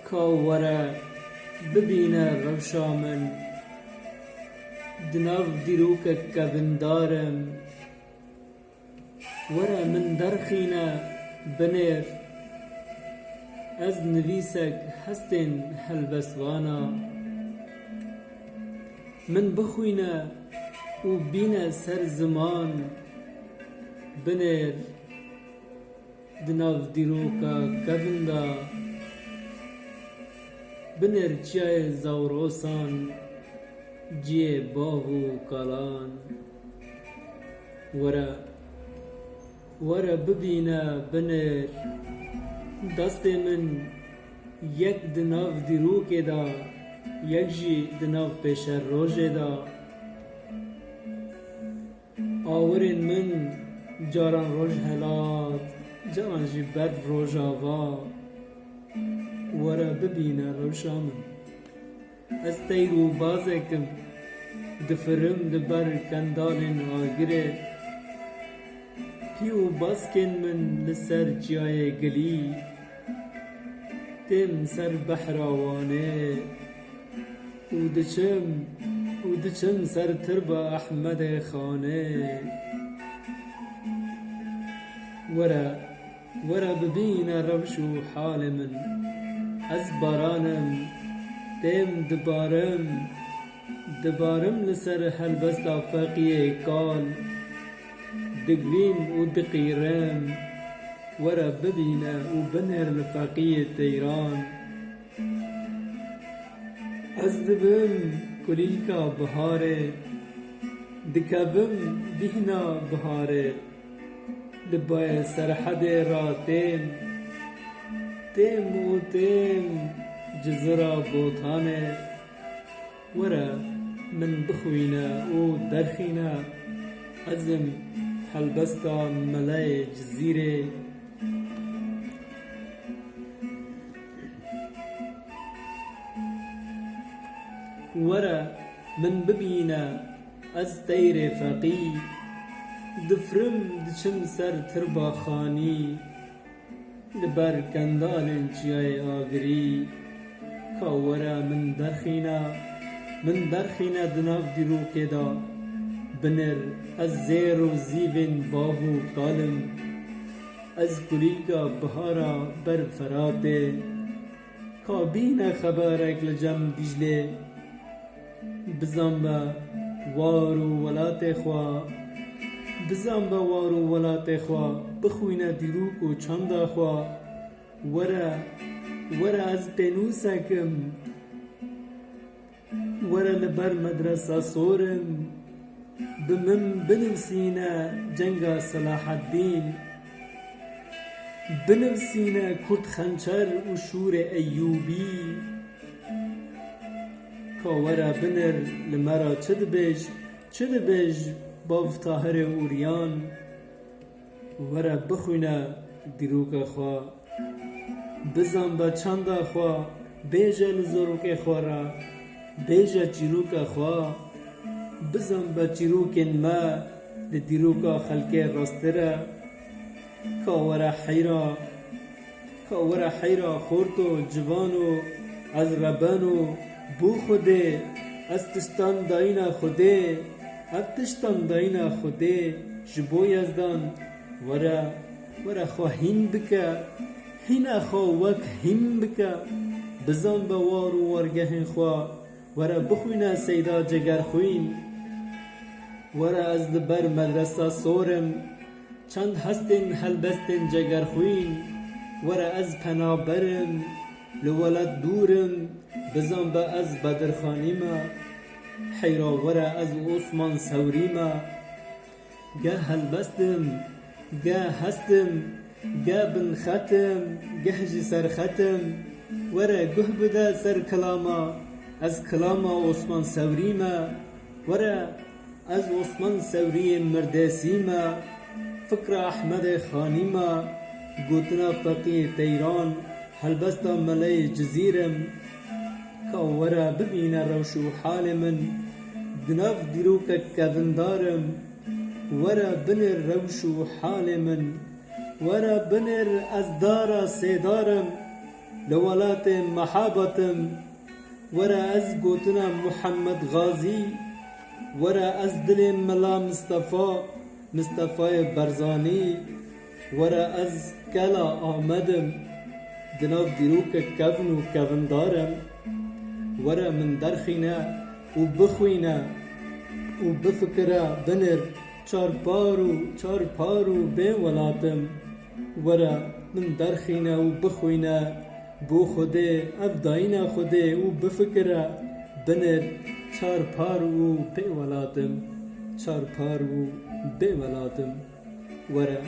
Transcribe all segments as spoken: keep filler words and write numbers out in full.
Ka were bibîne rewşa min, di nav dîrokek kevindar im. Were min derxîne binêr, ez nivîsek hestên helbestvan a. Min bixwîne û bîne ser ziman, binêr di nav dîroka kevin de, binêr çiyayê Zawrosan, ciyê bav û kalan. Were, were bibîne binêr. Destê min yek di nav dîrokê de, yek jî di nav pêşerojê de. Awirên min caran roj helat, caran jî berf rojava. Were bibîne rewşa min. Ez teyr û bazek im, difirim li ber kendalên agirê. Pî û baskên min li ser çiyayê Gilî, têm ser behra Wanê û diçim, û diçim ser tirba Ehmedê Xanê. Were, were bibîne rewş û halê min. Ez baran im, têm dibarim, dibarim li ser helbesta Feqiyê Kal. Digrîm û diqîrim, were bibîne û binêr li Feqiyê Teyran. Ez dibim kulîlka biharê, dikevim bîhna biharê. Li bayê Serhedê ra têm, têm û têm Cizira Botanê. Were min bixwîne û derxîne, ez im helbesta Meleyê Cizîrê. Were min bibîne, ez teyrê feqî, difrim diçim ser tirba xanî. Li ber kendalên çiyayê agirî, ka were min derxîne, min derxîne di nav dîrokê de, binêr ez zêr û zîvên bav û kal im. Ez kulîlka bihara ber Feratê, ka bîne xeberek li cem Dîclê. Bizanbe war û welatê xwe, bizanbe war û welatê xwe, bixwîne dîrok û çanda xwe. Were, were ez pênûsek im. Were li ber medresa sor im. Bi min binivsîne cenga Selaheddîn. Binivsîne Kurt Xençer û Şûrê Eyûbî. Ka were binir li me re çi dibêj, çi dibêj bav Tahirê Uryan. Were bixwîne dîroka xwe. Bizanbe çanda xwe, bêje li zarokê xwe re, bêje çîroka xwe. Bizanbe çîrokên me li dîroka xelkê rastir e. Ka were heyra, ka were heyra xorto, civano, ez rebeno, bo Xwedê, ez tiştan dayîna Xwedê, ev tiştan dayîna Xwedê ji bo Yezdan. Were, were xwe hîn bike, hîna xwe wek hîn bike, bizanbe war û wargehên xwe. Were bixwîne Seyda Cegerxwîn. Were ez li ber medresa sor im. Çend hestên helbestên Cegerxwîn. Were ez penaber im. Li welat dûr im. Bizanbe ez Bedirxanî me. Heyra were ez Osman Sewrî me. Geh helbest im, geh hest im, geh binxet im, geh jî serxet im. Were guh bide ser kilama, ez kilama Osman Sewrî me. Were ez Osman Sewriyê Mirdêsî me, fikra Ehmedê Xanî me, gotina Feqiyê Teyran, helbesta Meleyê Cizîr im. Ka were bibîne rewş û halê min, di nav dîrokek kevindar im. Were binêr rewş û halê min. Were binêr ez dara sêdar im, li welatê mehabat im. Were ez gotina Muhammed Gazî, were ez dilê Mela Mistefa, Mistefayê Berzanî, were ez kela Amed im, di nav dîrokek kevn û kevindar im. Were min derxîne û bixwîne û bifikire binêr çarpar û çarpar û bê welat im. Were min derxîne û bixwîne bo Xwedê, ev dayîna Xwedê û bifikire binêr çarpar û bê welat im, çarpar û bê welat im. Were,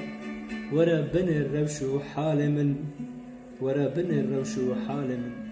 were binêr rewş û halê min, were binêr rewş û halê min.